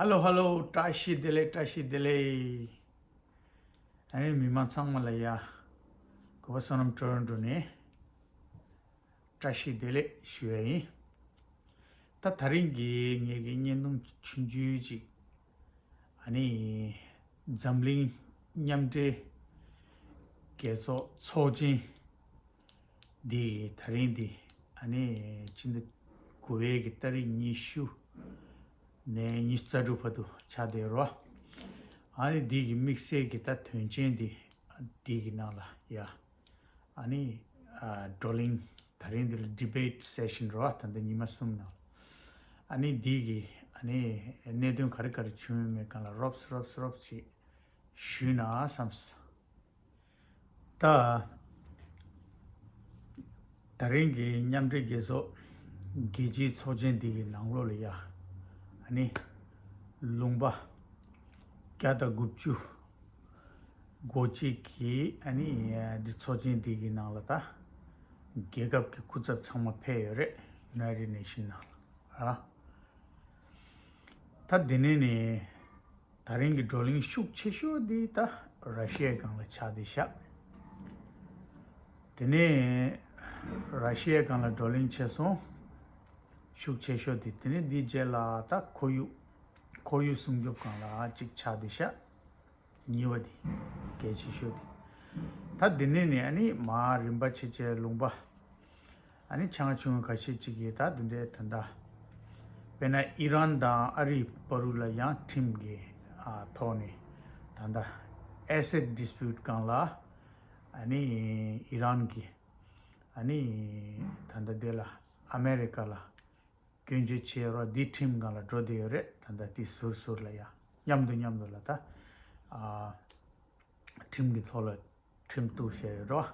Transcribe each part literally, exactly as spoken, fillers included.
ཧ་ལོ་ཧ་ལོ། བཀྲ་ཤིས་བདེ་ལེགས། བཀྲ་ཤིས་བདེ་ལེགས། ཨ་ནི་མི་མང་ཚང་མ་ལ་ཡ། གོ་བ་བསོད་ནམས་ཊོ་རོན་ཊོ་ནས་བཀྲ་ཤིས་བདེ་ལེགས་ཞུ་ཡ་ཡིན། ད་དེ་རིང་གི་ངེད་ཀྱི་བརྙན་ཐུང་ཆུང་ཆུང་ཅིག་ཨ་ནི་འཛམ་གླིང་མཉམ་འབྲེལ་རྒྱལ་ཚོགས་ཚོགས་ཆེན་འདི་དེ་རིང་འདི་ཨ་ནི་ཕྱི་ཟླ་དགུ་པའི་གི་ཏ་རིག་ཉི་ཤུ་ནས་ཉི་ཤུ་རྩ་དྲུག་བར་དུ་ཆགས་བསྡད་ཡོད་རེད་བ། ཨ་ནི་འདི་གི་དམིགས་བསལ་གྱི་ད་དོན་ཆེན་འདི་འདི་གི་ནང་ལ་ཡ། ཨ་ནི་ཨ་བགྲོ་གླེང་དེ་རིང་འདི་ལ་ཌི་བེཊ་སེ་ཤན་རེད་བ། ད་ལྟ་ཉི་མ་གསུམ་ནང་ཨ་ནི་འདི་གི་ཨ་ནི་གནད་དོན་ག་རེ་ག་རེ་བྱུང་ཡོད་མེད་སྒང་ལ་རོབ་རོབ་རོབ་ཅིག་ཞུས་ན་བསམས། ད་དེ་རིང་གི་མཉམ་འབྲེལ་རྒྱལ་ཚོགས་རྒྱལ་སྤྱིའི་ཚོགས་ཆེན་འདི་གི་ནང་ལོགས་ལ་ཡ་ཨ་ནི་ལུང་པ་བརྒྱ་དང་དགུ་བཅུ་གོ་གཅིག་གི་ཨ་ནི་འདི་ཚོགས་ཆེན་འདི་གི་ནང་ལ་ད་རྒྱལ་ཁབ་ཀྱི་སྐུ་ཚབ་ཚང་མ་ཕེབས་ཡོད་རེད། ཡུ་ནའི་ཊེཌ་ནེ་ཤན་ནང་ལ་ར། ད་འདི་ནས་ནི་དེ་རིང་གི་བགྲོ་གླེང་ཤུགས་ཆེ་ཤོས་འདི་ད་ར་ཤི་ཡའི་སྒང་ལ་ཆགས་བསྡད་ཤག་དེ་ནས་ར་ཤི་ཡའི་སྒང་ལ་བགྲོ་གླེང་བྱས་སོང་། ཤུགས་ཆེ་ཤོས་དེ། དེ་ནས་འདི་རྗེས་ལ་ད་ཁོར་ཡུག་ཁོར་ཡུག་སྲུང་སྐྱོབ་སྒང་ལ་གཅིག་ཆགས་བསྡད་ཤག་གཉིས་པ་དེ་གལ་ཆེ་ཤོས་དེ། ད་འདི་ནས་ནི་ཨ་ནི་མར་རིམ་པ་ཆེ་ཆེ་ལུང་པ་ཨ་ནི་ཆུང་ཆུང་ཁ་ཤས་ཅིག་གིས་ད་འདི་འདྲའི་ད་ལྟ་དཔེར་ན་ཨི་རན་དང་ཨ་རིའི་བར་དུ་ལ་ཡང་ཁྲིམས་ཀྱི་ཨ་ཐོག་ནས་ད་ལྟ་ཨེ་སེཊ་ཌི་སི་པིའུཊ་སྒང་ལ་ཨ་ནི་ཨི་རན་གྱིས་ཨ་ནི་ད་ལྟ་དེ་ལ་ཨ་མེ་རི་ཀ་ལ་སྐྱོན་བརྗོད་བྱས་རོགས་འདི་ཁྲིམས་སྒང་ལ་འགྲོ་བསྡད་ཡོད་རེད། ད་ལྟ་དེ་ཟུར་ཟུར་ལ་ཡ་མཉམ་དུ་མཉམ་དུ་ལ་ད་ཨ་ཁྲིམས་ཀྱི་ཐོག་ལ་ཁྲིམས་གཏུག་བྱས་ཡོད་རོགས།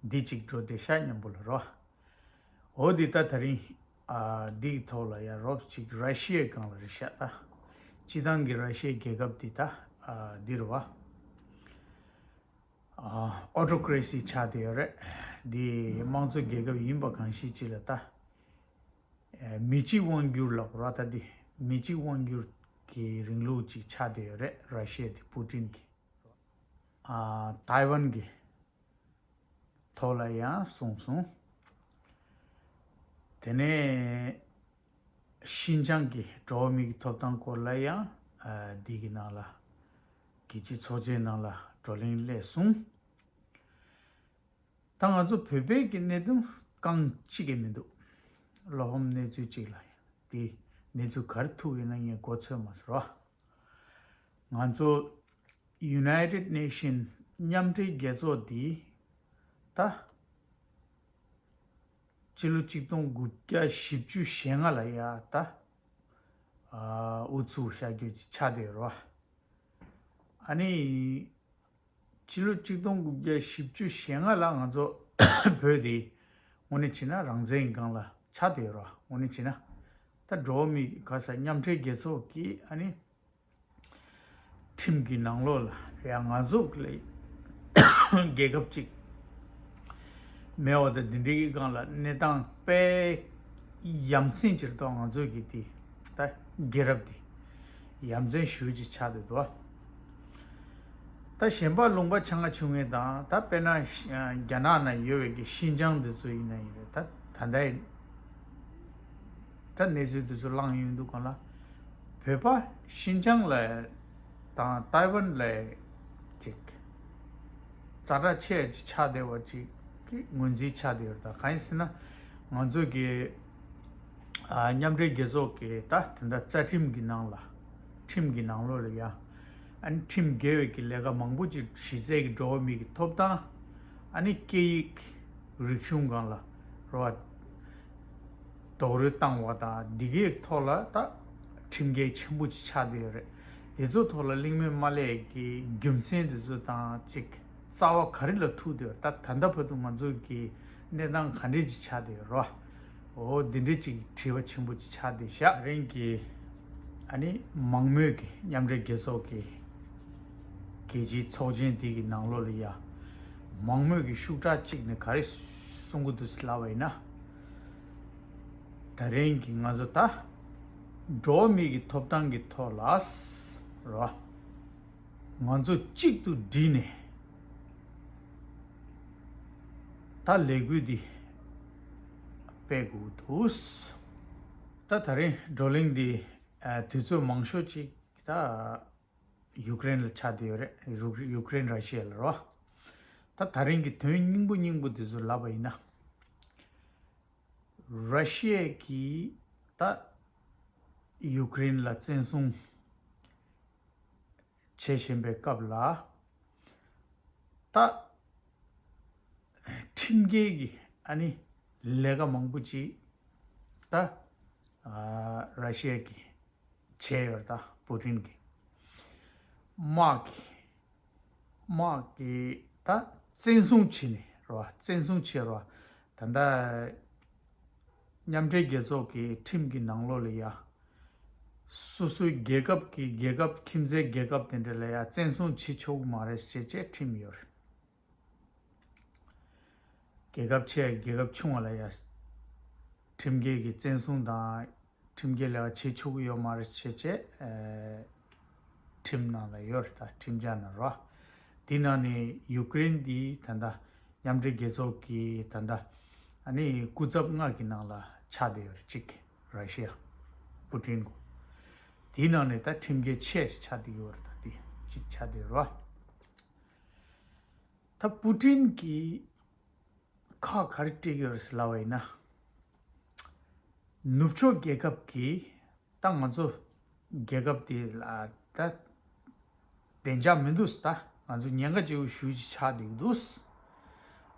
འདི་གཅིག་འགྲོ་བསྡད་ཤག་མཉམ་པོ་ལ་རོགས། འོ་འདི་ད་དེ་རིང་ཨ་འདི་གི་ཐོག་ལ་ཡ་རོབ་ཅིག་ར་ཤི་ཡའི་སྒང་ལ་རེད་ཤག་ད་སྤྱི་བཏང་གི་ར་ཤི་ཡའི་རྒྱལ་ཁབ་འདི་ད་ཨ་འདི་རེད་བ། ཨོ་ཊོ་ཀེ་རེ་སི་ཆགས་བསྡད་ཡོད་རེད། འདི་དམངས་གཙོ་རྒྱལ་ཁབ་ཡིན་པ་གང་ཞིག་ཅིག་ལ་ད་མི་གཅིག་དབང་སྒྱུར་ལབ་ར། ད་འདི་མི་གཅིག་དབང་སྒྱུར་གྱི་རིང་ལུགས་ཅིག་ཆགས་བསྡད་ཡོད་རེད། ར་ཤི་ཡ་དེ་པུ་ཏིན་གྱི་ཨ་ཏའེ་ཝན་གྱི་ཐོག་ལ་ཡང་གསུངས་སོང་། དེ་ནས་ཤིན་ཅང་གི་འགྲོ་བ་མི་གི་ཐོབ་ཐང་སྐོར་ལ་ཡང་ཨ་འདི་གི་ནང་ལ་རྒྱལ་སྤྱིའི་ཚོགས་ཆེན་ནང་ལ་བགྲོ་གླེང་སླེབས་སོང་། ད་ང་ཚོ་བོད་པའི་གི་གནད་དོན་རྐང་གཅིག་གི་མི་འདུག་བློ་ཕམ་གནས་ཚུལ་གཅིག་ལ་ཡང་དེ་གནས་ཚུལ་ག་རེ་ཐུག་ཡོད་ན་ངས་མགོ་ཚོད་མ་ཟེར་བ། ང་ཚོ་United Nation མཉམ་འབྲེལ་རྒྱལ་ཚོགས་འདི་ད་སྤྱི་ལོ་གཅིག་སྟོང་དགུ་བརྒྱ་བཞི་བཅུ་ཞེ་ལྔ་ལ་ཡ་ད་ཨ་དབུ་ཚུགས་བཞག་རྒྱུ་ཅིག་ཆགས་བསྡད་ཡོད་རེད་བ། ཨ་ནི་ཕྱི་ལོ་གཅིག་སྟོང་དགུ་བརྒྱ་བཞི་བཅུ་ཞེ་ལྔ་ལ་ང་ཚོ་བོད་དེ་དངོས་གནས་བྱས་ན་རང་བཙན་སྒང་ལ་ཆགས་བསྡད་ཡོད་རེད་བ། དངོས་གནས་བྱས་ན་ད་འགྲོ་བ་མི་ག་ས་མཉམ་འབྲེལ་རྒྱལ་ཚོགས་ཀྱི་ཨ་ནི་ཁྲིམས་ཀྱི་ནང་ལོགས་ལ་ཡང་ང་ཚོ་ལ་རྒྱལ་ཁབ་ཅིག་མེད་པ་དང་འདི་འདྲའི་གི་སྒང་ལ་གནས་སྟངས་དཔེ་ཡ་མཚན་ཅིག་རེད་དོ། ང་ཚོ་གི་དེ་ད་རྒྱལ་རབས་དེ་ཡ་མཚན་ཞེ་པོ་ཅིག་ཆགས་བསྡད་འདུག་ད་གཞན་པ་ལུང་པ་ཆེ་ང་ཆུང་ངེ་དང་ད་དཔེར་ན་ཤ་རྒྱ་ནག་ན་ཡོད་པའི་གི་ཤིན་ཅང་འདི་ཚོ་ཡིན་ན་ཡིན་རེད། ད་ད་ལྟའི་ད་གནས་ཚུལ་འདི་ཚོ་བླངས་ཡོང་དུས་སྒང་ལ་བོད་པ་ཤིན་ཅང་ལ་དང་ཏའེ་ཝན་ལ་ཅིག་ཛ་དྲག་ཆེ་ཅིག་ཆགས་བསྡད་པ་ཅིག་གི་ངོས་འཛིན་ཆགས་བསྡད་ཡོད་རེད། ད་གང་ཡིན་ཟེར་ན་ང་ཚོ་གི་ཨ་མཉམ་འབྲེལ་རྒྱལ་ཚོགས་ཀྱི་ད་དེ་འདྲ་རྩ་ཁྲིམས་ཀྱི་ནང་ལ་ཁྲིམས་ཀྱི་ནང་ལོགས་ལ་ཡ་ཨ་ནི་ཁྲིམས་འགལ་བའི་གི་ལས་ཀ་མང་པོ་ཅིག་གཞི་རྩའི་གི་འགྲོ་བ་མི་གི་ཐོབ་ཐང་ཨ་ནི་སྐད་ཡིག་རིག་གཞུང་སྒང་ལ་རོ་བ་རྡོག་རོལ་བཏང་བ་དང་འདི་གའི་ཐོག་ལ་ད་ཁྲིམས་འགལ་ཆེན་པོ་ཅིག་ཆགས་བསྡད་ཡོད་རེད། དེ་ཚོ་ཐོག་ལ་གླེང་མོལ་མ་སླེབས་ཀྱི་རྒྱུ་མཚན་དེ་ཚོ་དང་ཅིག་རྩ་བ་ག་རེ་ལ་ཐུག་བསྡད་ཡོད་རེད། ད་ད་ལྟ་བར་དུ་ང་ཚོ་གི་གནས་སྟངས་ག་འདྲས་ཅིག་ཆགས་བསྡད་ཡོད་རེད་བ། འོ་འདི་འདྲས་ཅིག་དྲི་བ་ཆེན་པོ་ཅིག་ཆགས་བསྡད་ཤག་རང་གི་ཨ་ནི་མང་མོས་ཀྱི་མཉམ་འབྲེལ་རྒྱལ་ཚོགས་ཀྱི་རྒྱལ་སྤྱིའི་ཚོགས་ཆེན་དེ་གི་ནང་ལོགས་ལ་ཡ་མང་མོས་ཀྱི་ཤུགས་དྲག་ཅིག་ནས་ག་རེ་གསུང་གི་འདུག་ཟེར་ལབ་པ་ཡིན་ན། ད་རིང་གི་ང་ཚོ་ད་ འགྲོ་བ་མི་གི་ཐོབ་ཐང་གི་ཐོག་ལ་རོ། ང་ཚོ་གཅིག་ཏུ་བསྒྲིལ་ནས་ད་ལས་འགུལ་འདི་སྤེལ་དགོས་འདུག་ད་ད་རིང་བགྲོ་གླེང་འདི་ཨ་དུས་ཚོད་མང་ཤོས་ཅིག་ད་ཡུཀ་རེན་ལ་ཆགས་བསྡད་ཡོད་རེད། ཡུཀ་ཡུཀ་རེན་ར་ཤི་ཡ་ལ་རོ། ད་ད་རིང་གི་དོན་སྙིང་པོ་སྙིང་པོ་འདི་ཚོ་ལབ་པ་ཡིན་ན། ར་ཤི་ཡ་གིས་ད་ཡུཀ་རེན་ལ་བཙན་བཟུང་བྱེད་བཞིན་པའི་སྐབས་ལ། ད་ཁྲིམས་འགལ་གྱི་ཨ་ནི་ལས་ཀ་མང་པོ་ཅིག་ད་ཨ་ར་ཤི་ཡ་གིས་བྱས་ཡོད་རེད། ད་པུ་ཏིན་གྱིས་དམག་གིས། དམག་གིས་ད་བཙན་བཟུང་བྱས་ནས་རོ། བཙན་བཟུང་བྱས་རོ། ད་ལྟ་མཉམ་འབྲེལ་རྒྱལ་ཚོགས་ཀྱི་ཁྲིམས་ཀྱི་ནང་ལོགས་ལ་ཡ། སོ་སོའི་རྒྱལ་ཁབ་ཀྱི་རྒྱལ་ཁབ་ཁྱིམ་མཚེས་རྒྱལ་ཁབ་དེ་འདྲ་ལ་ཡ་བཙན་བཟུང་བྱེད་ཆོག་གི་མ་རེད་ཟེར་བྱས་ཁྲིམས་ཡོད་རེད། རྒྱལ་ཁབ་ཆེ་རྒྱལ་ཁབ་ཆུང་བ་ལ་ཡ། ཁྲིམས་འགལ་གྱི་བཙན་བཟུང་དང་ཁྲིམས་འགལ་ལས་ཀ་བྱེད་ཆོག་གི་ཡོད་མ་རེད་བྱས་བྱས། ཨེ། ཁྲིམས་ནང་ལ་ཡོད་རེད། ད་ཁྲིམས་འཆར་ནང་རོ། དེ་ནང་ནས་ཡུཀ་རེན་འདི་ད་ལྟ་མཉམ་འབྲེལ་རྒྱལ་ཚོགས་ཀྱི་ད་ལྟ་ཨ་ནི་སྐུ་ཚབ་ལྔ་གི་ནང་ལ་ཆགས་བསྡད་ཡོད་རེད། གཅིག་ར་ཤི་ཡ། པུ་ཏིན་གོ། དེའི་ནང་ནས་ད་ཁྲིམས་འགལ་ཆེ་ཆགས་བསྡད་ཡོད་རེད། ད་དེ་གཅིག་ཆགས་བསྡད་ཡོད་རེད། ད་པུ་ཏིན་གྱིས་ཁག་ག་རེ་སྤྲད་ཀྱི་ཡོད་རེད་ཟེར་ལབ་པ་ཡིན་ན། ནུབ་ཕྱོགས་རྒྱལ་ཁབ་ཀྱིས་ད་ང་ཚོ་རྒྱལ་ཁབ་དེ་ལ་ད་བདེ་འཇགས་མི་འདུག་ད་ང་ཚོ་ཉེན་ཁ་ཆེ་བོ་ཞེ་པོ་ཅིག་ཆགས་བསྡད་ཀྱི་འདུག་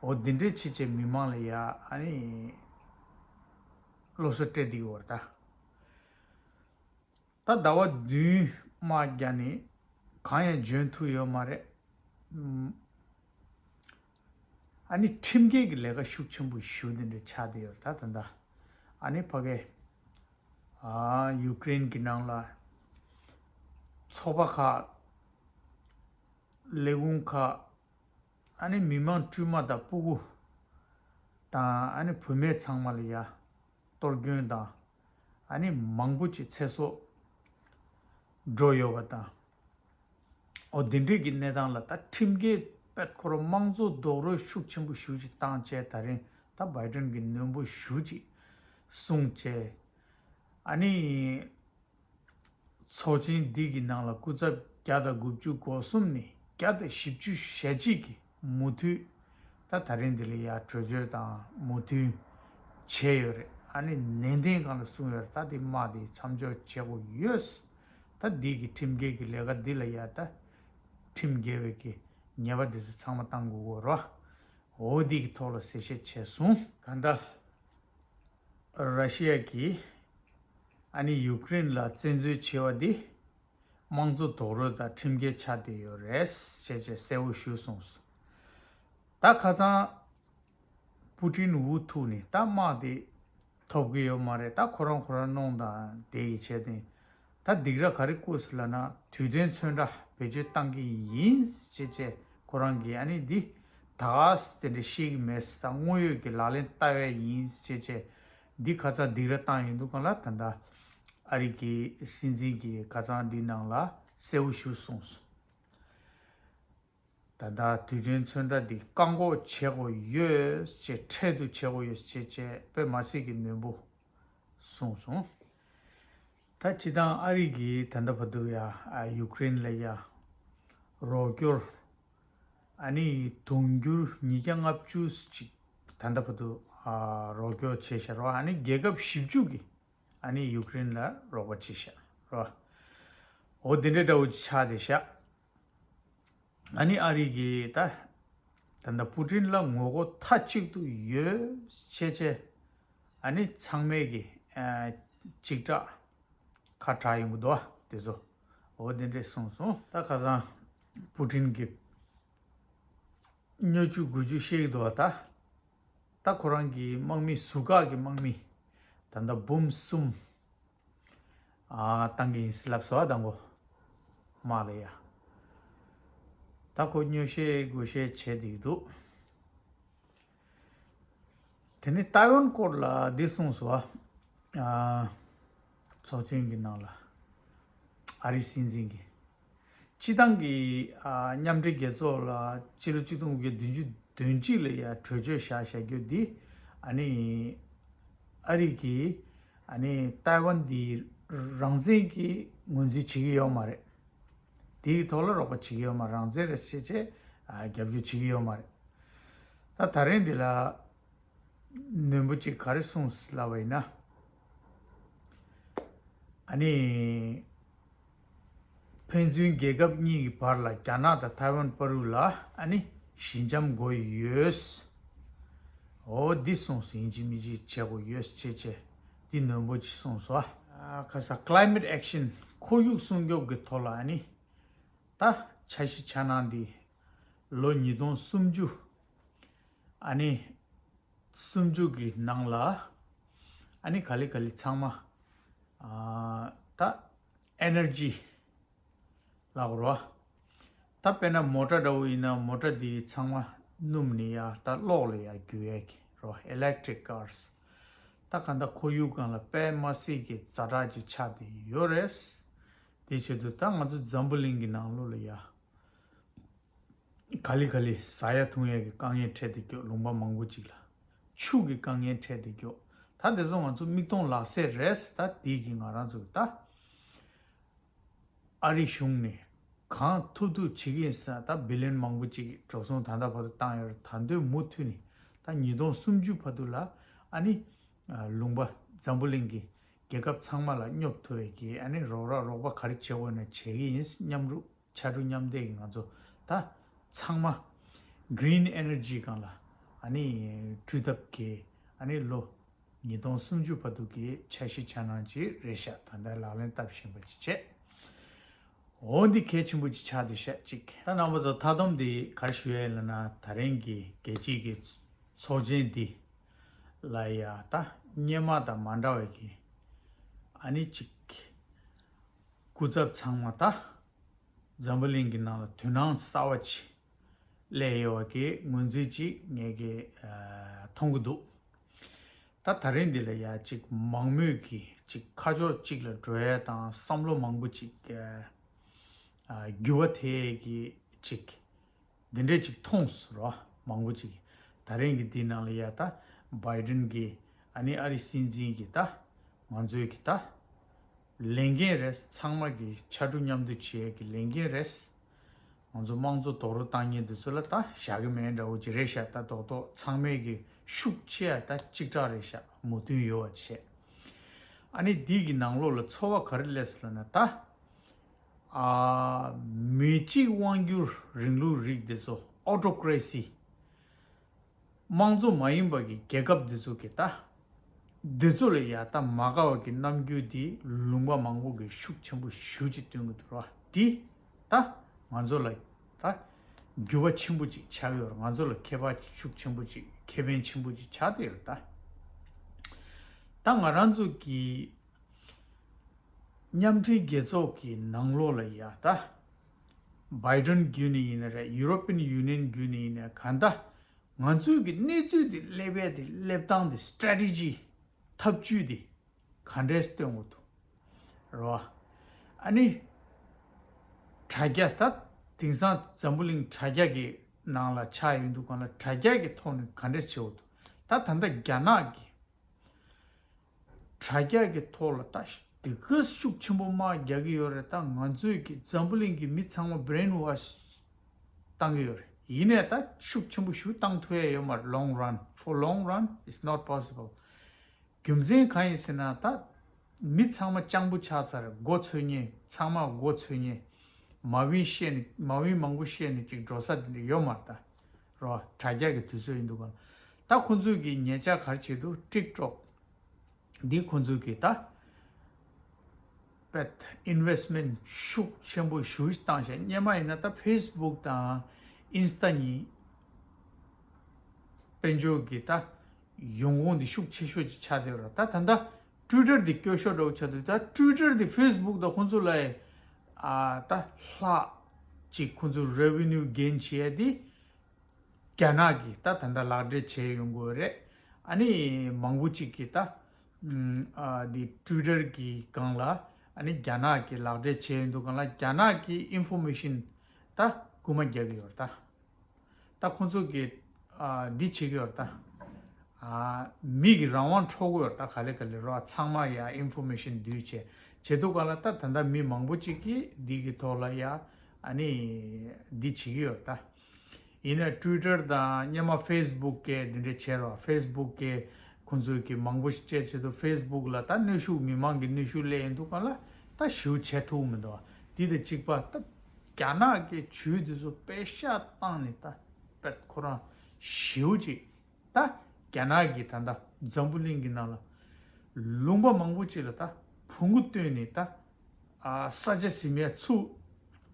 འོ་འདི་འདྲའི་བྱས་བྱས་མི་མང་ལ་ཡ་ཨ་ནི་སློབ་གསོ་སྤྲད་བསྡད་ཀྱི་ཡོད་རེད་ད། ད་ཟླ་བ་བདུན་དམག་རྒྱག་ནས་གང་ཡང་འཇོན་ཐུབ་ཡོད་མ་རེད། ཨ་ནི་ཁྲིམས་འགལ་གྱི་ལས་ཀ་ཤུགས་ཆེན་པོ་ཞེ་པོ་འདི་འདྲ་ཆགས་བསྡད་ཡོད་རེད། ད་ད་ལྟ་ཨ་ནི་ཕ་གི་ཨ་ཡུཀ་རེན་གྱི་ནང་ལ་ཚོགས་པ་ཁག་ལས་ཁུངས་ཁག་ཨ་ནི་མི་མང་དཀྱུས་མ་དང་སྤུ་གུ་དང་ཨ་ནི་བུད་མེད་ཚང་མ་ལ་ཡ་གཏོར་སྐྱོན་དང་ཨ་ནི་མང་པོ་ཅིག་ཚེ་སྲོག་འགྲོ་ཡོད་པ་དང་། འོ་འདི་འདྲས་ཀྱི་གནས་སྟངས་ལ་ད་ཁྲིམས་འགལ་པད་ཁོ་རང་དམངས་གཙོ་རྡོག་རོལ་ཤུགས་ཆེན་པོ་ཞེ་པོ་ཅིག་བཏང་བྱས་ད་རིང་ད་བྷའི་ཏིན་གྱིས་རྣོན་པོ་ཞེ་པོ་ཅིག་གསུངས་བྱས། ཨ་ནི་ཚོགས་ཆེན་འདི་གི་ནང་ལ་སྐུ་ཚབ་བརྒྱ་དང་དགུ་བཅུ་གོ་གསུམ་ནས་བརྒྱ་དང་བཞི་བཅུ་ཞེ་གཅིག་གིས་མུ་མཐུད་ད་ད་རིང་འདི་ལ་ཡ་གྲོས་ཆོད་དང་མུ་མཐུད་བྱས་ཡོད་རེད། ཨ་ནི་ནན་ཏན་སྒང་ལ་གསུངས་ཡོད་རེད། ད་འདི་དམག་འདི་མཚམས་འཇོག་བྱེད་དགོས་ཡོད། ད་འདི་གི་ཁྲིམས་འགལ་གྱི་ལས་ཀ་འདི་ལ་ཡ་ད་ཁྲིམས་འགལ་བའི་གི་ཉེས་པ་འདི་ཚོ་ཚང་མ་བཏང་དགོས་ཀྱི་རེད། འོ་འདི་གི་ཐོག་ལ་གསལ་བཤད་བྱས་སོང་། གང་ལྟར་ར་ཤི་ཡ་གིས་ཨ་ནི་ཡུཀ་རེན་ལ་བཙན་འཛུལ་བྱས་པ་འདི་དམངས་གཙོ་རྡོག་རོལ་དང་ཁྲིམས་འགལ་ཆགས་བསྡད་ཡོད་རེད་ཅེས་བྱས་གསལ་བོ་ཞུས་སོང་། ད་ཁ་སང་པུ་ཏིན་འུ་ཐུག་ནས་ད་དམག་དེ་ཐོབ་ཀྱི་ཡོད་མ་རེད། ད་ཁོ་རང་ཁོ་རང་གནོང་དང་དེ་གི་བྱས་ཏེ། ད་སྡིགས་ར་ག་རེ་བསྐུལ་སོང་ལབ་ན་དུས་དྲན་ཚོན་ཁྲ་བེད་སྤྱོད་བཏང་གི་ཡིན་ཅེས་བྱས་ཁོ་རང་གིས་ཨ་ནི་འདི་ད་ག་སེ་དེ་འདྲ་ཤེས་ཀྱི་མེད་ཟེར། ད་དངོས་ཡོད་ཀྱི་ལག་ལེན་བསྟར་བ་ཡིན་ཅེས་བྱས་འདི་ཁ་སང་སྡིགས་ར་བཏང་ཡོང་དུས་སྒང་ལ་ད་ལྟ་ཨ་རི་གི་སྲིད་འཛིན་གྱིས་ཁ་སང་འདི་ནང་ལ་གསལ་བོ་ཞུས་སོང་། ད་ལྟ་དུས་དྲན་ཚོན་ཁྲ་འདི་བཀག་འགོག་བྱེད་དགོས་ཡོད་ཅེས། འཕྲལ་དུ་བྱེད་དགོས་ཡོད་ཅེས་བྱས་དཔེ་མ་སྲིད་ཀྱི་རྣོན་པོ་གསུངས་སོང་། ད་སྤྱིར་བཏང་ཨ་རི་གིས་ད་ལྟ་བར་དུ་ཡ་ཡུཀ་རེན་ལ་ཡ་རོགས་སྐྱོར་ཨ་ནི་དུང་ཕྱུར་ཉིས་བརྒྱ་ལྔ་བཅུ་ཅིག་ད་ལྟ་བར་དུ་རོགས་སྐྱོར་བྱས་ཤག་རོ། ཨ་ནི་རྒྱལ་ཁབ་བཞི་བཅུ་གིས་ཨ་ནི་ཡུཀ་རེན་ལ་རོགས་པ་བྱས་ཤག་རོ། འོ་དེ་འདྲ་འདྲ་བོ་ཅིག་ཆགས་བསྡད་ཤག་ཨ་ནི་ཨ་རི་གིས་ད་ད་ལྟ་པུ་ཏིན་ལ་ངོ་རྒོལ་མཐའ་གཅིག་ཏུ་ཡོད་ཅེས་བྱས། ཨ་ནི་ཚང་མས་ཀྱི་ཨ་གཅིག་གྲགས་ཁ་གྲགས་ཡོང་གི་འདུག་བ་དེ་ཚོ། འོ་དེ་འདྲས་གསུངས་སོང་། ད་ཁ་སང་པུ་ཏིན་གྱིས་སྨྱོ་ཇུས་རྒོལ་ཇུས་བཤད་ཀྱི་འདུག་བ། ད་ད་ཁོ་རང་གི་དམག་མི་ཟུར་བཀག་གི་དམག་མི་ད་ལྟ་འབུམ་གསུམ་ཨ་བཏང་གི་ཡིན་ཟེར་ལབ་སོང་བ། དང་པོ་དམག་ལ་ཡ། ད་ཁོ་སྨྱོ་བཤད་རྒོལ་བཤད་བྱས་བསྡད་ཀྱི་འདུག་དེ་ནས་ཏའེ་ཝན་སྐོར་ལ་འདི་གསུངས་སོང་བ། ཨ་ ཚོགས་ཆེན་གྱི་ནང་ལ་ཨ་རིའི་སྲིད་འཛིན་གྱིས་སྤྱི་བཏང་གི་ཨ་མཉམ་འབྲེལ་རྒྱལ་ཚོགས་ལ་ཕྱི་ལོ་ཆིག་སྟོང་དགུ་བརྒྱ་བདུན་ཅུ་དོན་གཅིག་ལ་ཡ་གྲོས་ཆོད་བཞག་བཞག་རྒྱུ་འདི་ཨ་ནི་ཨ་རི་གིས་ཨ་ནི་ཏའེ་ཝན་འདི་རང་བཙན་གྱི་ངོས་འཛིན་བྱེད་ཀྱི་ཡོད་མ་རེད། དེའི་ཐོག་ལ་རོགས་པ་བྱེད་ཀྱི་ཡོད་མ་རེད། རང་བཙན་རེད་ཟེར་བྱས་ཨ་རྒྱབ་སྐྱོར་བྱེད་ཀྱི་ཡོད་མ་རེད། ད་ད་རིང་འདི་ལ་ནོར་བུ་གཅིག་ག་རེ་གསུངས་ལབ་པ་ཡིན་ན། ཨ་ནི་ཕན་ཚུན་རྒྱལ་ཁབ་གཉིས་ཀྱི་བར་ལ་རྒྱ་ནག་དང་ཐའེ་ཝན་བར་དུ་ལ་ཨ་ནི་ཞི་འཇམ་དགོས་ཡོད། འོ་འདི་གསུངས་སོང་། ཡིན་གཅིག་མིན་གཅིག་བྱེད་དགོས་ཡོད་ཅེས་བྱས་འདི་ནོར་བུ་གཅིག་གསུངས་སོང་། ཨ་ཁ་ས་climate action ཁོར་ཡུག་སྲུང་སྐྱོབ་ཀྱི་ཐོག་ལ་ཨ་ནི་ད་འཆར་གཞི་འཆར་སྣང་འདི་ལོ་ཉིས་སྟོང་སུམ་ཅུ་ཨ་ནི་སུམ་ཅུ་གི་ནང་ལ་ཨ་ནི་ག་ལེ་ག་ལེ་ཚང་མ་ཨ་ད་ཨེ་ནར་ཇི་ལབ་དགོས་རེད་བ། ད་དཔེར་ན་མོ་ཊ་འདྲ་བོ་ཡིན་ན་མོ་ཊ་འདི་ཚང་མ་སྣུམ་ནས་ཡར་ད་གློག་ལ་ཡར་བསྒྱུར་ཡས་ཀྱི་རེད་བ། electric cars། ད་གང་ལྟར་ཁོར་ཡུག་སྒང་ལ་དཔེ་མ་སྲིད་ཀྱི་ཛ་དྲག་ཅིག་ཆགས་བསྡད་ཡོད་རེད། དེ་བྱེད་དུས་ད་ང་ཚོ་འཛམ་བུ་གླིང་གི་ནང་ལོགས་ལ་ཡ་ག་ལེ་ག་ལེ་ཟ་ཡ་འཐུང་ཡ་གི་དཀའ་ངལ་འཕྲད་དེ་སྐྱོ། ལུང་པ་མང་པོ་ཅིག་ལ་ཆུ་གི་དཀའ་ངལ་འཕྲད་དེ་སྐྱོ། ད་དེ་ཚོ་ང་ཚོ་མིག་མཐོང་ལག་ཟིན་རེད། ད་དེ་གི་ང་རང་ཚོ་གི་ད་ཨ་རི་གཞུང་ནས་གང་ཐུབ་ཐུབ་བྱེད་ཀྱི་ཡིན་ཟེར། ད་བི་ལིན་མང་པོ་ཅིག་འགྲོ་སོང་ད་ལྟ་བར་དུ་བཏང་ཡོད་རེད། ད་དུང་མུ་མཐུད་ནས་ད་ཉིས་སྟོང་སུམ་ཅུ་བར་དུ་ལ་ཨ་ནི་ལུང་པ་འཛམ་བུ་གླིང་གི་རྒྱལ་ཁབ་ཚང་མ་ལ་སྙོབ་ཐུབ་པའི་གི་ཨ་ནི་རོགས་ར་རོགས་པ་ག་རེ་བྱེད་དགོས་ན་བྱེད་ཀྱི་ཡིན། མཉམ་རུབ་ཕྱར་གྲུ་མཉམ་འདེགས་ཀྱི་ང་ཚོ་ད་ཚང་མ་green energy སྒང་ལ་ཨ་ནི་འགྲོ་ཐབས་ཀྱི་ཨ་ནི་ལོ་ཉིས་སྟོང་སུམ་ཅུ་བར་དུ་གི་འཆར་གཞི་འཆར་སྣང་ཅིག་རེད་ཤག་ད་ལྟ་ལག་ལེན་བསྟར་བཞིན་པ་ཅིག་བྱས། འོ་འདི་གལ་ཆེན་པོ་ཅིག་ཆགས་བསྡད་ཤག་ཅིག་ད་རྣམ་པ་ཚོ་མཐའ་སྡོམ་འདི་ག་རེ་ཞུ་ཡ་ཡིན་ལབ་ན། ད་རིང་གི་རྒྱལ་སྤྱིའི་གི་ཚོགས་ཆེན་འདི་ལ་ཡ་ད་སྔོན་མ་དང་མ་འདྲ་བའི་གི་ཨ་ནི་ཅིག་སྐུ་ཚབ་ཚང་མ་ད་འཛམ་བུ་གླིང་གི་ནང་ལ་དོ་སྣང་གསར་བ་ཅིག་སླེབས་ཡོད་པ་གི་ངོས་འཛིན་ཅིག་ངས་གི་ཨ་མཐོང་གི་འདུག་ད་ད་རིང་འདི་ལ་ཡ་ཅིག་མང་མོས་ཀྱི་ཅིག་ཁ་ཕྱོགས་གཅིག་ལ་འགྲོ་ཡ་དང་བསམ་བློ་མང་པོ་ཅིག་ཨ་འགྱུར་བ་ཐེབས་ཀྱི་ཅིག་འདི་འདྲས་ཅིག་མཐོང་སོང་རོ། མང་པོ་ཅིག་ད་རིང་གི་འདི་ནང་ལ་ཡ་ད་བྷའི་ཌེན་གྱི་ཨ་ནི་ཨ་རི་སྲིད་འཛིན་གྱི་ད་ང་ཚོའི་གི་ད་ལས་འགན་རེད། ཚང་མ་གི་ཕྱར་གྲུ་མཉམ་འདེགས་བྱེད་ཡས་ཀྱི་ལས་འགན་རེད། ང་ཚོ་དམངས་གཙོ་རྡོག་རོལ་བཏང་མཁན་དེ་ཚོ་ལ་ད་བཞག་གི་མེད་འདྲ་བོ་ཅིག་རེད་ཤག་ད་རྡོག་རྡོག་ཚང་མས་གི་ཤུགས་ཆེ་ཡ་ད་གཅིག་གྲགས་རེད་ཤག་མོས་མཐུན་ཡོད་པ་བྱས། ཨ་ནི་འདི་གི་ནང་ལོགས་ལ་ཚོར་བ་ག་རེ་སླེབས་སོང་ལབ་ན། ད་ཨ་མི་གཅིག་དབང་སྒྱུར་རིང་ལུགས་རིགས་དེ་ཚོ་ཨོ་ཊོ་ཀེ་རེ་སི་དམངས་གཙོ་མ་ཡིན་པ་གི་རྒྱལ་ཁབ་འདི་ཚོ་གི་ད་འདི་ཚོ་ལ་ཡ་ད་མ་དགའ་བ་གི་རྣམ་འགྱུར་འདི་ལུང་པ་མང་པོ་གི་ཤུགས་ཆེན་པོ་ཞེ་ཅིག་སྟོན་གི་འདུག་ར། འདི་ད་ང་ཚོ་ལ་ད་འགྱུར་བ་ཆེན་པོ་ཅིག་ཆགས་ཡོད་ར། ང་ཚོ་ལ་ཁྱད་པར་ཤུགས་ཆེན་པོ་ཅིག་ཁེ་ཕན་ཆེན་པོ་ཅིག་ཆགས་བསྡད་ཡོད་ར། ད་ད་ང་རང་ཚོ་གི་མཉམ་འབྲེལ་རྒྱལ་ཚོགས་ཀྱི་ནང་ལོགས་ལ་ཡ་ད་བྷའི་ཌེན་བརྒྱུད་ནས་ཡིན་ན་རེད། ཡུ་རོ་པི་ཡན་ཡུ་ནི་ཡན་བརྒྱུད་ནས་ཡིན་ན་གང་ལྟར་ང་ཚོའི་གི་གནས་ཚུལ་དེ་སླེབས་ཡས་དེ་སླེབས་སྟངས་དེ་སི་ཊེ་རེ་ཊི་ཇི་ཐབས་ཇུས་དེ་ག་འདྲས་སྟོན་དགོས་འདུག་རེད་བ། ཨ་ནི་དྲ་རྒྱ་ད་དེང་སང་འཛམ་བུ་གླིང་དྲ་རྒྱ་གི་ནང་ལ་ཆགས་ཡོང་དུས་སྒང་ལ་དྲ་རྒྱ་གི་ཐོག་ནས་ག་འདྲས་བྱེད་དགོས་འདུག་ད་ད་ལྟ་རྒྱ་ནག་གི་དྲ་རྒྱ་གི་ཐོག་ལ་ད་དེ་ག་ཤུགས་ཆེན་པོ་དམག་རྒྱག་གི་ཡོད་རེད། ད་ང་ཚོའི་གི་འཛམ་བུ་གླིང་གི་མི་ཚང་མ་བྷི་རེན་ཝོཤ་བཏང་གི་ཡོད་རེད། ཡིན་ནའི་ད་ཤུགས་ཆེན་པོ་ཞིག་བཏང་ཐུབ་ཡ་ཡོད་མ་རེད། long run, for long run it's not possible. རྒྱུ་མཚན་གང་ཡིན་ཟེར་ན་ད་མི་ཚང་མ་སྤྱང་པོ་ཆགས་ཚར་རེད། མགོ་ཚོས་མཁན་ཚང་མ་མགོ་ཚོས་མཁན་མ་བིན་བཤད་ནས་མ་བིན་མང་པོ་བཤད་ནས་ཅིག་འགྲོ་ས་དེ་འདྲ་ཡོད་མ་རེད། ད་རོ་དྲ་རྒྱ་གི་དུས་ཚོད་ཡིན་འདུག་ག་ད་ཁོང་ཚོས་གི་ཉེ་ཆར་ག་རེ་བྱེད་འདུག་ཊིག་ཊོག་འདི་ཁོང་ཚོས་གི་ད་པད་ཨིན་ཝེ་སི་མེན་ཊི་ཤུགས་ཆེན་པོ་ཞེ་ཅིག་བཏང་ཤག་སྔོན་མ་ཡིན་ན་ད་ཕེ་སི་བུག་དང་ཨིན་སི་ཊ་གཉིས་དཔལ་འབྱོར་གི་ད་ཡོང་ཁུངས་འདི་ཤུགས་ཆེ་ཤོས་ཅིག་ཆགས་བསྡད་ཡོད་རེད། ད་ད་ལྟ་ཊུའི་ཊར་འདི་སྐྱོ་ཤོས་འདྲ་བོ་ཆགས་འདུག་ད་ཊུའི་ཊར་འདི་ཕེ་སི་བུག་དང་ཁོང་ཚོ་ལ་ཨ་ད་ལྷག་ཅིག་ཁོང་ཚོ་རེ་ཝེ་ནིའུ་གེན་བྱེད་ཡ་འདི་རྒྱ་ནག་གིས་ད་ད་ལྟ་ལག་འབྲེལ་བྱས་ཡོང་གི་ཡོད་རེད། ཨ་ནི་མང་པོ་ཅིག་གིས་ད་ ཨ་འདི་ཊུའི་ཊར་གི་སྒང་ལ་ཨ་ནི་རྒྱ་ནག་གི་ལག་འབྲེལ་བྱས་ཡོད་འདུག་གང་ལ་རྒྱ་ནག་གི་ཨིན་ཕོར་མེ་ཤིན་ད་རྐུན་མ་རྒྱག་གི་ཡོད་རེད་ད། ད་ཁོང་ཚོ་གི་ཨ་འདི་བྱེད་ཀྱི་ཡོད་རེད་ད། ཨ་མི་གི་རང་དབང་འཕྲོག་གི་ཡོད་རེད་ད། ག་ལེ་ག་ལེ་རོ། ཚང་མ་ཡ་ཨིན་ཕོར་མེ་ཤིན་འདུས་བྱས་བྱེད་འདུག་གང་ལ་ད་ད་ལྟ་མི་མང་པོ་ཅིག་གིས་འདི་གི་ཐོག་ལ་ཡ་ཨ་ནི་འདི་བྱེད་ཀྱི་ཡོད་རེད་ད། ཡིན་ན་ཊུའི་ཊར་དང་སྔོན་མ་ཕེ་སི་བུག་གིས་འདི་འདྲ་བྱས་རོགས། ཕེ་སི་བུག་གིས་ཁོང་ཚོས་ཀྱི་མང་པོ་ཞིག་སྤྲད་ཚོད་དུ་ཕེ་སི་བུག་ལ་ད་གནོན་ཤུགས་མི་མང་གི་གནོན་ཤུགས་སླེབས་ཡོང་དུས་གང་ལ་ད་ཞེ་པོ་བྱེད་ཐུབ་མི་འདུག་འདི་དང་གཅིག་པ་ད་རྒྱ་ནག་གི་ཇུས་འདི་ཚོ་པད་ཤག་བཏང་ནས་ད་པད་ཁོ་རང་ཞེ་པོ་ཅིག་ད་རྒྱ་ནག་གི་ད་ལྟ་འཛམ་བུ་གླིང་གི་ནང་ལ་ལུང་པ་མང་པོ་ཅིག་ལ་ད་བོང་གུ་བཏོན་ནས་ད། ཨ་ས་ཆ་ཟིན་ཡས་ཚུར་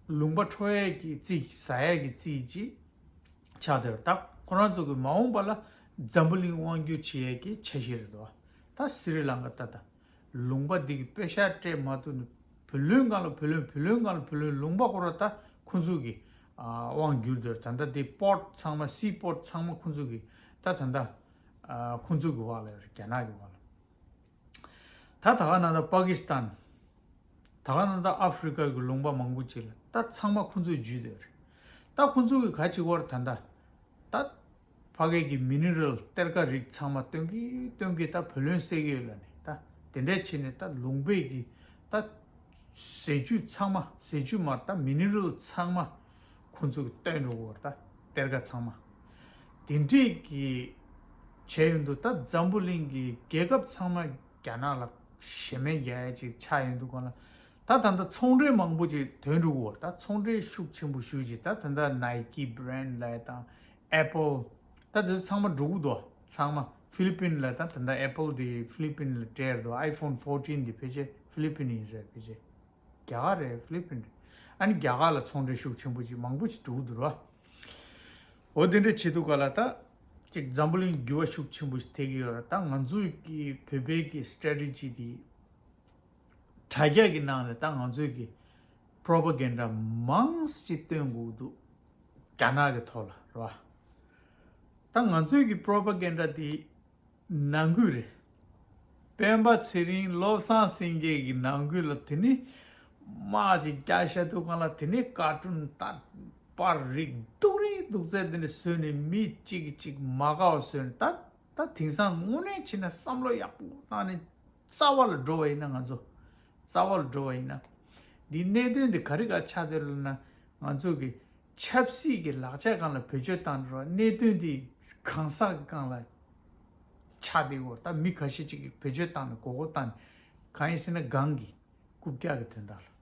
ལུང་པ་འཕྲོག་ཡས་ཀྱི་རྩིས་ཟ་ཡས་ཀྱི་རྩིས་ཀྱིས་ཆགས་བསྡད་ཡོད། ད་ཁོ་རང་ཚོ་གི་མ་འོངས་པ་ལ་འཛམ་བུ་གླིང་དབང་སྒྱུར་བྱེད་ཡས་ཀྱི་འཆར་གཞི་རེད་དོ། ད་སི་རི་ལང་ཀ་ད་ད་ལུང་པ་འདི་གི་པད་ཤག་སྤྲད་མ་ཐུབ་ནས་བུ་ལོན་སྒང་ལ་བུ་ལོན་བུ་ལོན་སྒང་ལ་བུ་ལོན། ལུང་པ་ཁོ་རང་ད་ཁོ་ཚོ་གི་ཨ་དབང་བསྒྱུར་བསྡད་ཡོད། ད་ལྟ་འདི་པོར་ཊི་ཚང་མ་སི་པོར་ཊི་ཚང་མ་ཁོ་ཚོ་གི་ད་ད་ལྟ་ཨ་ཁོ་ཚོ་གི་འོག་ལ་ཡོད་རེད། རྒྱ་ནག་གི་འོག་ལ། ད་ད་ག་ནང་ད་པ་ཀི་སི་ཐན། ད་ག་ནང་ད་ཨ་ཧྥི་རི་ཀ་གི་ལུང་པ་མང་པོ་ཅིག་ལ་ད་ཚང་མ་ཁོང་ཚོས་འཇུས་བསྡད་རེད། ད་ཁོང་ཚོ་གི་ག་ཅིག་བར་ད་ད་ད་ཕ་གི་གི་མི་ནི་རལ་གཏེར་ཁ་རིགས་ཚང་མ་སྟོན་གི་སྟོན་གི་ད་བུ་ལོན་སེལ་གི་ཡོད་ལབ་ནས་ད་དེ་འདྲས་བྱས་ནས་ད་ལུང་པའི་གི་ད་ཟས་བཅུད་ཚང་མ། ཟས་བཅུད་མ་ད་མི་ནི་རལ་ཚང་མ་ཁོང་ཚོ་གི་བཏོན་འགྲོ་གི་ཡོད་རེད། ད་གཏེར་ཁ་ཚང་མ། དེ་འདྲས་ཀྱི་བྱས་ཡོང་དུས་ད་འཛམ་བུ་གླིང་གི་རྒྱལ་ཁབ་ཚང་མ་རྒྱ་ནག་ལ་ཞེ་མེར་རྒྱག་ཡ་ཅིག་ཆགས་ཡོང་དུས་གང་ལ་ད་ད་ལྟ་ཚོང་འབྲེལ་མང་པོ་ཅིག་དོན་འགྲུབ་གི་ཡོད་རེད། ད་ཚོང་འབྲེལ་ཤུགས་ཆེན་པོ་ཞུ་ཅིག་ད་ད་ལྟ་ནའི་ཀི་བྷི་རེན་ཌི་ལབ་ཡ་དང་ཨེ་པལ་ད་དེ་ཚོ་ཚང་མ་འགྲོ་གི་འདུག་ཚང་མ་ཧྥི་ལི་པིན་ལ་ད་ད་ལྟ་ཨེ་པལ་དེ་ཧྥི་ལི་པིན་ལ་སྤྲད་འདུག་ཨའི་ཕོན་ཕོར་ཊིན་དེ་ཕལ་ཆེར་ཧྥི་ལི་པིན་ཡིན་ཟེར། ཕལ་ཆེར་རྒྱ་གར་རེད། ཧྥི་ལི་པིན་རེད། ཨ་ནི་རྒྱ་གར་ལ་ཚོང་འབྲེལ་ཤུགས་ཆེན་པོ་ཅིག་མང་པོ་ཅིག་འགྲོ་གི་འདུག་ར། འོ་དེ་འདྲ་བྱེད་དུས་ག་ལ་ད་ཅིག་འཛམ་བུ་གླིང་འགྱུར་བ་ཤུགས་ཆེན་པོ་ཞིག་ཐེབས་ཀྱི་ཡོད་རེད། ད་ང་ཚོའི་གི་བོད་པའི་གི་སི་ཊེ་རེ་ཊི་ཇི་དེ་དྲ་རྒྱ་གི་ནང་ལ་ད་ང་ཚོའི་གི་པོ་རོ་པ་གན་ཌ་མང་སི་ཅིག་སྟོན་དགོས་འདུག་རྒྱ་ནག་གི་ཐོག་ལ་རེད་བ། ད་ང་ཚོའི་གི་པོ་རོ་པ་གན་ཌ་དེ་ནང་ཁུལ་རེད། སྤེན་པ་ཚེ་རིང་བློ་བཟང་སེང་གེ་གི་ནང་ཁུལ་ལ་དེ་ནི་དམག་ཅིག་རྒྱག་བཞག་དུས་གང་ལ་དེ་ནི་ཀར་ཊུན་ད་པར་རིགས་སྡུག་རིགས་སྡུག་ཚད་དེ་འདྲ་བཟོས་ནས་མི་གཅིག་གིས་གཅིག་མ་དགའ་བ་བཟོས་ནས་ད་ད་དེང་སང་དངོས་གནས་བྱས་ན་བསམ་བློ་ཡག་པོ་བཏང་ནས་རྩ་བ་ལ་འགྲོ་བ་ཡིན་ན་ང་ཚོ་རྩ་བ་ལ་འགྲོ་བ་ཡིན་ན་འདི་གནད་དོན་འདི་ག་རེ་ག་ཆགས་བསྡད་ལབ་ན་ང་ཚོ་གི་ཆབ་སྲིད་ཀྱི་ལག་ཆ་སྒང་ལ་བེད་སྤྱོད་བཏང་འགྲོ་བ། གནད་དོན་འདི་གང་ཟག་གི་སྒང་ལ་ཆགས་བསྡད་ཡོད་རེད། ད་མི་ཁ་ཤས་ཅིག་གིས་བེད་སྤྱོད་བཏང་ནས་མགོ་སྐོར་བཏང་ནས་གང་ཡིན་ཟེར་ན་སྒང་གི་རྐུབ་བཀྱག་གི་དོན་དག་ལ།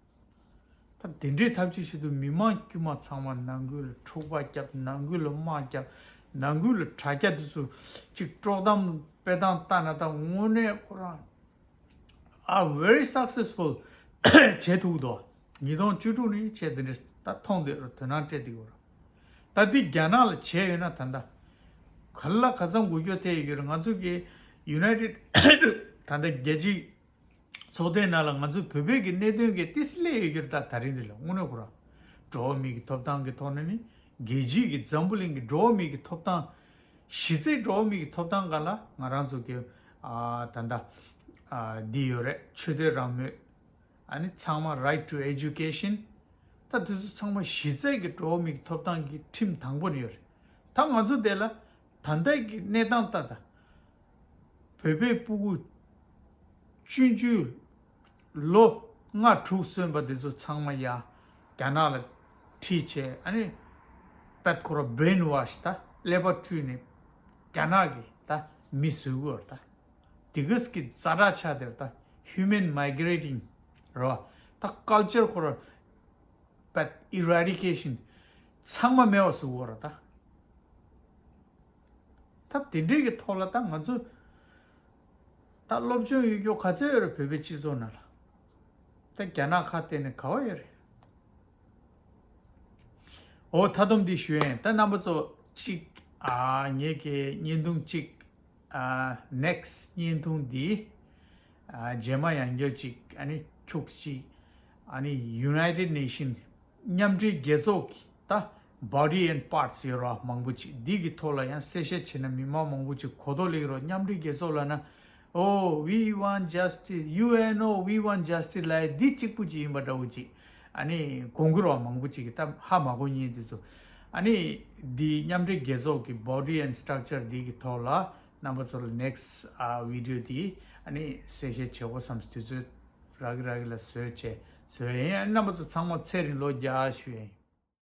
ད་དེ་འདྲའི་ཐབས་ཇུས་བྱེད་དུས་མི་མང་དཀྱུས་མ་ཚང་མ་ནང་ཁུལ་ལ་འཁྲུག་པ་བརྒྱབ། ནང་ཁུལ་ལ་དམག་བརྒྱབ། ནང་ཁུལ་ལ་དྲ་རྒྱ་དེ་ཚོ་ཅིག་དཀྲོག་གཏམ་སྤེལ་སྟངས་ལྟ་ན་ད་དངོས་གནས་ཁོ་རང་ཨ་very successful བྱེད་ཐུབ་འདུག་ཉིས་སྟོང་བཅུ་དྲུག་ནས་བྱས་དེ་འདྲ་ད་མཐོང་བསྡད་རོ། དོ་སྣང་སྤྲད་བསྡད་ཡོད་རོ། ད་འདི་རྒྱ་ནག་ལ་བྱས་ཡོད་ན་ད་ལྟ་ག་ལ་ག་ཚང་འགུལ་སྐྱོད་ཐེབས་ཡོད་ཀྱི་རེད། ང་ཚོ་གི་United ད་ལྟ་རྒྱལ་སྤྱིའི་ཚོགས་སྡེའི་ནང་ལ་ང་ཚོའི་བོད་པའི་གི་གནད་དོན་གི་ཏི་སི་སླེབས་ཡོད་ཀྱི་རེད། ད་ད་རིང་འདི་ལ་དངོས་གནས་ཁོ་རང་འགྲོ་བ་མི་གི་ཐོབ་ཐང་གི་ཐོག་ནས་ནི་རྒྱལ་སྤྱིའི་གི་འཛམ་བུ་གླིང་གི་འགྲོ་བ་མི་གི་ཐོབ་ཐང་གཞི་རྩའི་འགྲོ་བ་མི་གི་ཐོབ་ཐང་སྒང་ལ་ང་རང་ཚོ་གི་ཨ་ད་ལྟ་ཨ་འདི་ཡོད་རེད། ཆོས་དད་རང་མོས། ཨ་ནི་ཚང་མ་right to education། ད་དེ་ཚོ་ཚང་མ་གཞི་རྩའི་གི་འགྲོ་བ་མི་གི་ཐོབ་ཐང་གི་ཁྲིམས་དང་པོ་ནས་ཡོད་རེད། ད་ང་ཚོ་དེ་ལ་ད་ལྟའི་གི་གནས་སྟངས་ལྟ་ད། བོད་པའི་སྤུ་གུ་ཆུང་ཆུང་ལོ་ལྔ་དྲུག་སོན་པ་དེ་ཚོ་ཚང་མ་ཡ་རྒྱ་ནག་ལ་ཁྲིད་བྱས། ཨ་ནི་པད་ཁོ་ར་brainwash ད་ཀླད་པ་བཀྲུས་ནས་རྒྱ་ནག་གི་ད་མི་བཟོ་གི་ཡོད་རེད་ད། དེ་གས་ཀྱི་ཛ་དྲག་ཆགས་བསྡད་ཡོད་རེད་ད། Human migrating རེད་བ། ད་culture ཁོ་ར་པད་eradication ཚང་མ་མེད་པ་བཟོ་གི་ཡོད་རེད་ད། ད་དེ་འདྲའི་གི་ཐོག་ལ་ད་ང་ཚོ་ད་སློབ་སྦྱོང་ཡོད་རྒྱུ་ག་ཚོད་ཡོད་རེད། བོད་པའི་སྤྱི་ཚོགས་ནང་ལ་ད་རྒྱ་ནག་ཁ་གཏད་ནས་ག་བ་ཡོད་རེད། འོ་ད་དུང་འདི་ཞུ་ཡིན། ད་རྣམ་པ་ཚོ་གཅིག་ཨ་ངེད་ཀྱི་བརྙན་ཐུང་གཅིག་ཨ་next བརྙན་ཐུང་འདི་ཨ་རྗེས་མ་ཡང་བསྐྱར་གཅིག་ཨ་ནི་ཁྱུག་ཅིག་ཨ་ནི་United Nation མཉམ་འབྲེལ་རྒྱལ་ཚོགས་ཀྱི་ད་body and parts ཡོད་ར་མང་པོ་ཅིག་འདི་གི་ཐོག་ལ་ཡང་གསལ་བཤད་བྱས་ན་མི་མང་མང་པོ་ཅིག་གོ་རྟོགས་སླེབས་རོགས། མཉམ་འབྲེལ་རྒྱལ་ཚོགས་ལ་ན་ Oh, we want justice, U N O, we want justice ལབ་ཡ་འདི་གཅིག་པུ་ཅིག་ཡིན་པ་འདྲ་བོ་ཅིག་ཨ་ནི་གོང་བཀུར་བ་མང་པོ་ཅིག་གིས་ད་ཧ་མ་གོ་མཁན་དེ་ཚོ། ཨ་ནི་འདི་མཉམ་འབྲེལ་རྒྱལ་ཚོགས་ཀྱི་body and structure འདི་གི་ཐོག་ལ་རྣམ་པ་ཚོ་ལ་next video འདི་ཨ་ནི་གསལ་བཤད་བྱེད་དགོས་བསམ། དུས་ཚོད་རག་གི་རག་གི་ལ་བཟོས་བྱས་བཟོས་ཡིན། ཨ་ནི་རྣམ་པ་ཚོ་ཚང་མ་ཚེ་རིང་ལོ་བརྒྱ་ཞུ་ཡིན།